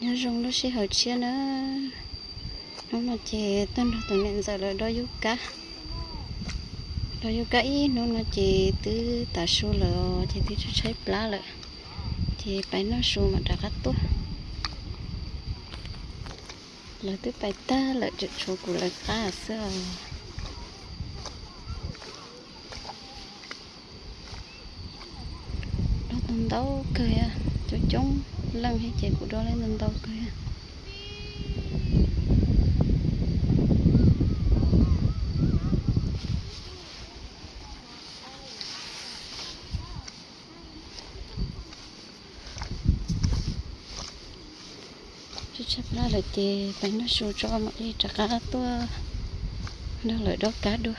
Nyob zoo lub sij hawm tshiab na. Hnub no ces tuaj nrog tus niam ntxawm lawv dob yub kab. Dob yub kab ib hnub no ces twb tav su lawm ces twb tshaib plab lawm. Ces pais noj su mam rov qab tuaj. Lawv twb pais tag lawm, tseem tshuav kuv lawv qab xwb os. Dob ntau ntau kawg, coob coob leej thiab ces kuv dob lawv ntau ntau kawg. Tshaib plab lawm ces pais noj su tso mam li rov qab tuaj nrog lawv dob kab dua.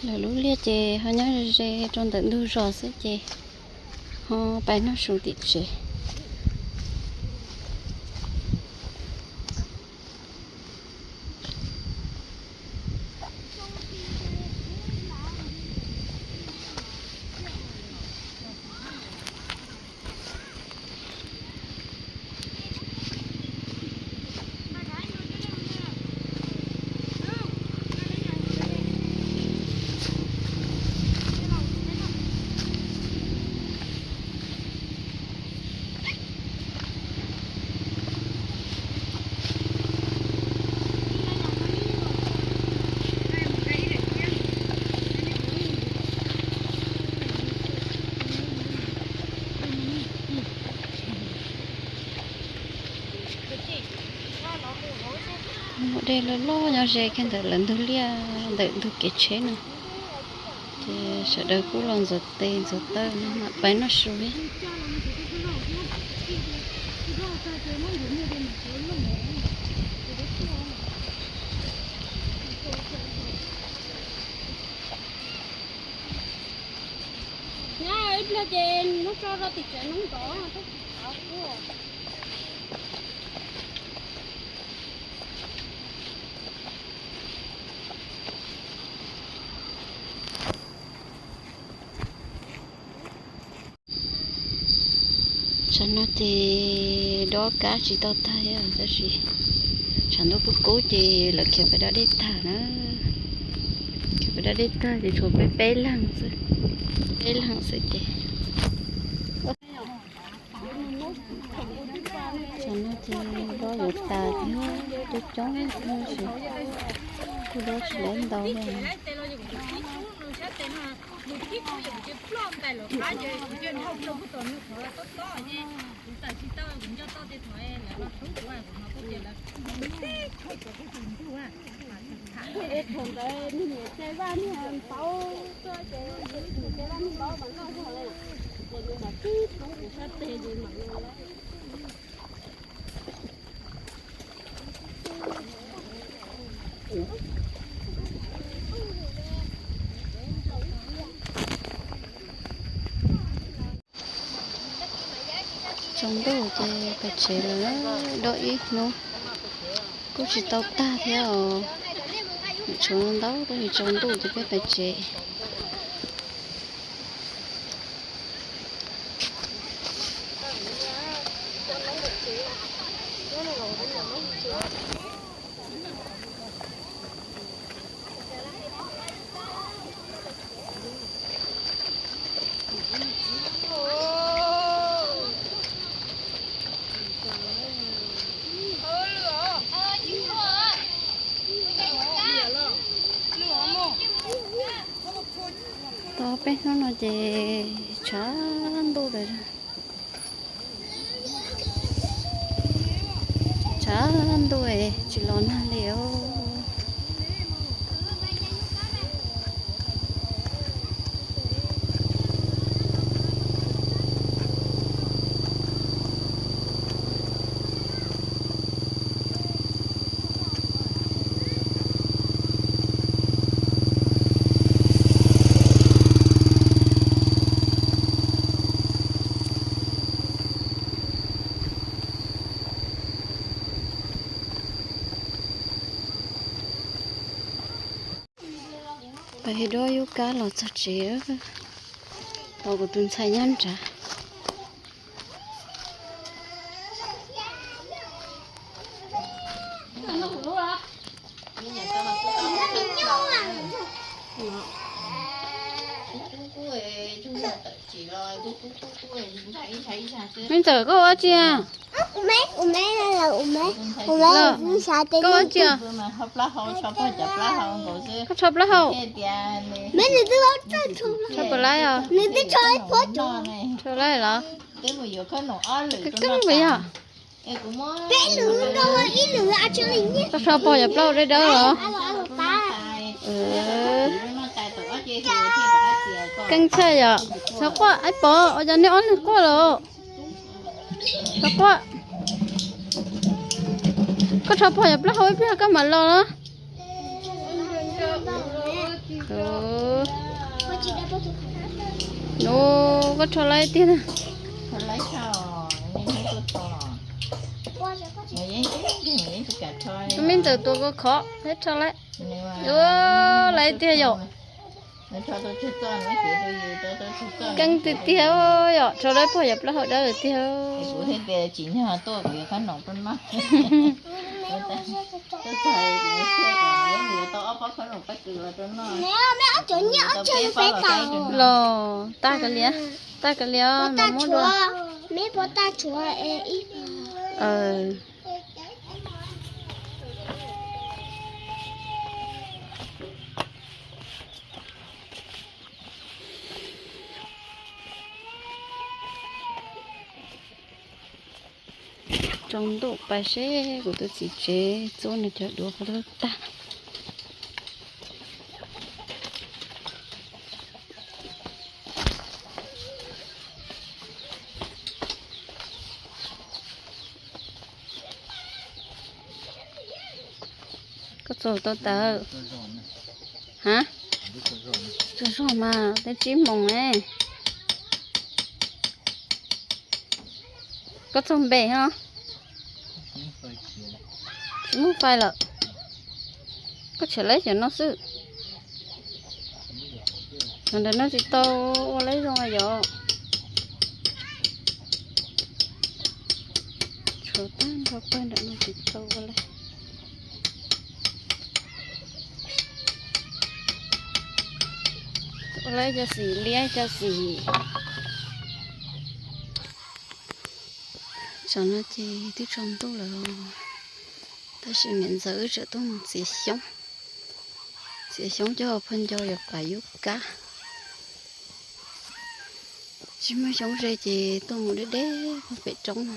Lawv lub liaj ces ho nyob ze ze rau ntawm ntug zos xwb ces ho pais noj su tim tsev. Muaj dej loj loj nyob ze kiag ntawm lawv ntug liaj ntawm ntug kev tsheb no. Ces sawv daws kuj los ntxuav tes ntxuav taw no mam pais noj su li. Ib pliag ces muab tso rau tim tsev noob ntov. Tsam no ces dob kab tsis tau tag thiab, tab sis tshav ntuj kub kub ces lawv khiav pais da dej tag na. Khiav pais da dej tag ces tshuav peb peb leeg xwb, peb leeg xwb ces. Tsam no ces dob yuav tas thiab, coob coob tab sis kuj dob tsis laiv ntau li. Thaum ntawd niag niam Txawj Vaj niag npau tuaj ces niam Txawj Vaj niag npau mas loj zog na, ces nws mam tib rub kuv sab tes ces mam los lawm. Tsaus ntuj ces pais tsev lawm, dob ib hnub kuj tsis tau tag thiab os. Tshuav ntau tab sis tsaus ntuj ces peb pais tsev. Tau peb hnub no ces tshav ntuj tas zog. Tshav ntuj tsis los nag li os. Duab yub kab los txog tsev, tos kuv tus ntxhais nyob nrad. Me ntxawm, koj ua tsi? Koj ua tsi? Koj rho plaub hau. Rho puas laib os? Rho laib los? Koj keb puas yog? Koj rho pog yog plaub hau dawb dawb los? Keej tshaj yom. Txhob quaj, ib pov ua cas nej ob leeg quaj los? Txhob quaj. Koj rho pog yog plaub hau ib pliag koj mam los los. Koj rho laib tiag. Me ntxawm tuav koj khov, rho laib. Laib tiag yom. Keej tiag tiag yom, rho laib pog yog plaub hau dawb tiag. Los tag kav liam, tag kav liam os, mas muab dua. Tsaus ntuj pais seb kuv tus txiv tsev txub nws cov duav puas tag. Koj txaug tau tas? Ha? Tsaug zog mas, twb tsib moos ne. Koj txaug npe ho? Tsis muaj fais lawm. Koj tshem laib cov no xwb. Cov ntawm no tsis tau ua laib zoo yom. Tshuav tag nrho pawg ntawm no tsis tau ua laib. Ua laib cov xim liab cov xim. Tsam no ces twb tsaus ntuj lawm, tab sis niam ntxawm wb tseem tuaj mus txiav xyoob. Txiav xyoob coj phaj ncau yuav pam yub kab. Tsis muaj xyoob ze ces tuaj mus deb deb puag pem roob no.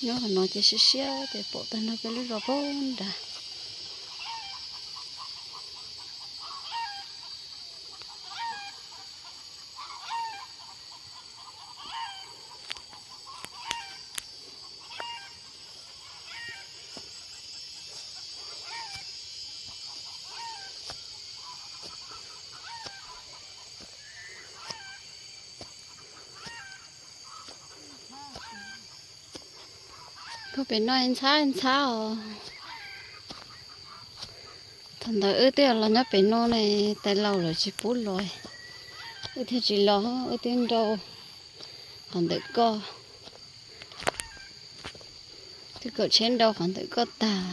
Nyob qhov no ces siab siab ces pom tag nrho peb lub zos puag nrad. Puag pem no ntxhab ntxhab os. Thaum ntawd wb twb los nyob pem no ne, tais laus lawv tsis pub los, wb thiaj tsis los, wb twb nrau qhov ntawm koj, twb kawm tsheb nrau qhov ntawm koj tag.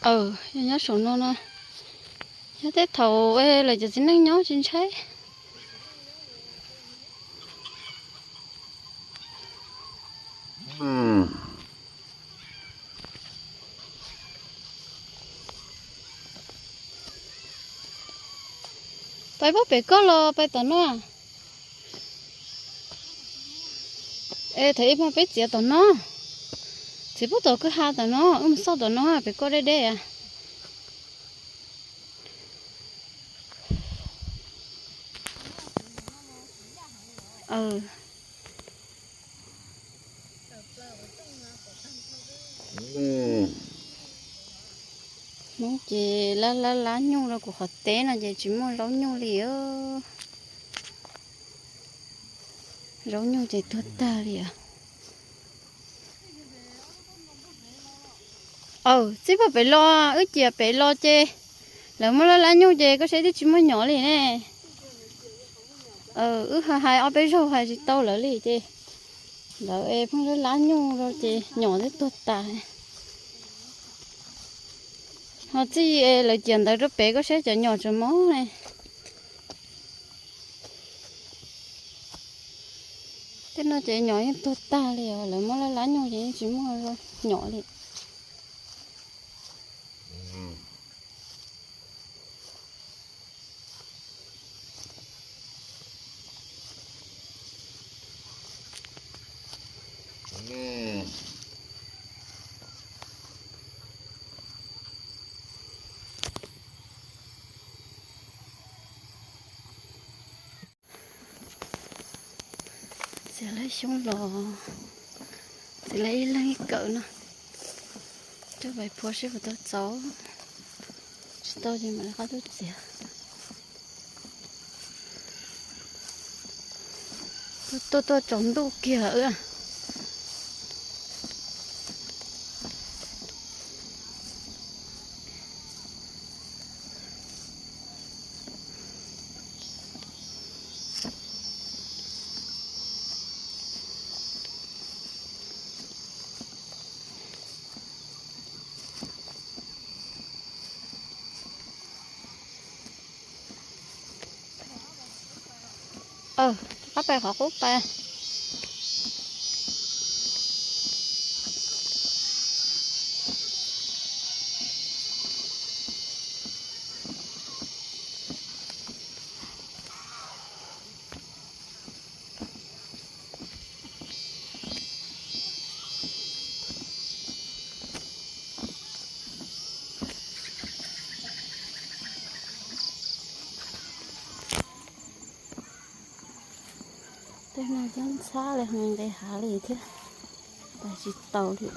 Aw, yog nyob saum no no, yog tej thaum lawv cov txiv neej nyob tsis ntshai. Pais puag pem koj los pais tom no? Es thaum ib puag peb txiav tom no, txiav puag tom kwj ha tom no, wb mus xauj tom no pem koj deb deb. Hmoob ces lab lab lab nyuj rau kuv qhov teb no ces tsis muaj zaub nyuj li. Zaub nyuj ces tuag tag li os. Aw, txij puag pem los, wb ciam pem los ces lawv muab lab lab nyuj ces koj saib twb tsis muaj nyom li ne. Wb hais ob peb zaug hais tsis tau lawv li ces lawv es pheej lab lab nyuj rau ces nyom twb tuag tas. Ho txij lawv ciam ntawd rau pem koj saib cov nyom tseem mob ne. Tej no ces nyom yeej tuag tag li os, lawv muab lab lab nyuj ces yeej tsis muaj nyom li. Txiav lawv xyoob los, txiav lawv ib leeg ib kawm no. Coj pais phua seb puas tau txaus, tsis tau ces mam li qab tuaj txiav. Tuaj tuaj tsaus ntuj kiag lawm. Rov qab pais qhov qub pais. Tej no cov ntxhab li ho nqis hav li thiab, pais tsis taus li.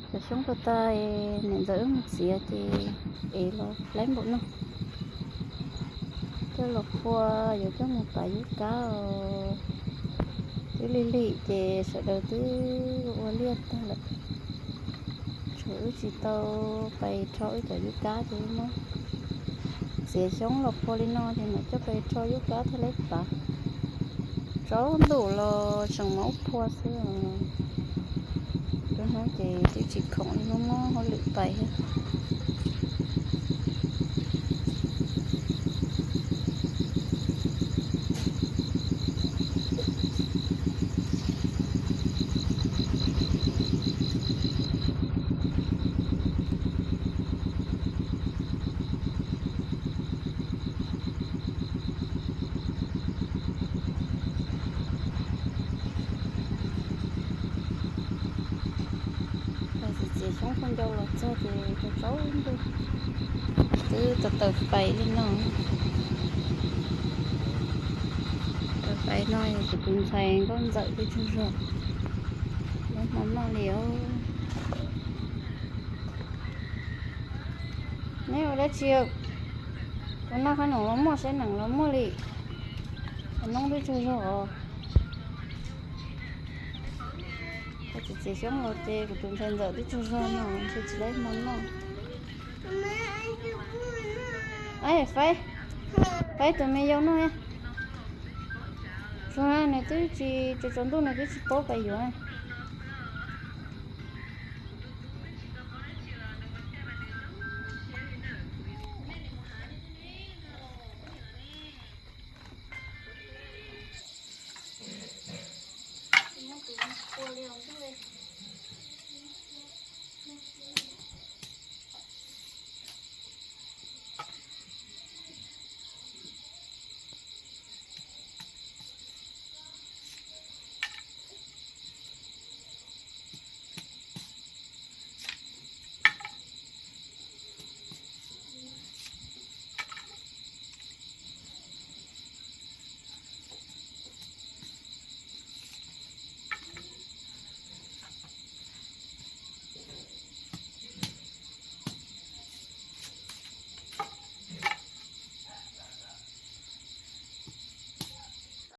Cov xyoob tag tag, niam ntxawm wb mus txiav ces ev los laib npaum no. Coj los phua yuav coj mus pav yub kab os. Twb lig lig ces sawv daws twb ua liaj tag lawm. Tshuav wb tsis tau pais rho wb cov yub kab ces wb muab txiav xyoob los phua li no ces mam coj pais rho yub kab thiaj laib pav. Tsaus ntuj los tseem mus ub phua xwb. Lub hnub ces twb tsis khoom li, muab muab hauj lwm pais thiab. Txiav xyoob khaub ncaus los txog ces tsaus ntuj, twb tawm tawm pais li no. Tawm pais no yog kuv tus ntxhais nkauj ntxawm twb tsaug zog, lawv hmo noj li os. Neb ua dab tsi? Ua noj qab noom los muaj, saib neem los muaj li. Noob twb tsaug zog os. Txiav xyoob los ces kuv tus ntxhais ntxawm twb tsaug zog no, ntshe tsis laib hmo noj. Faib, faib tus me yau noj. Tsaug, nws twb tsis, tsaus ntuj nws twb tsis paub pais yuav.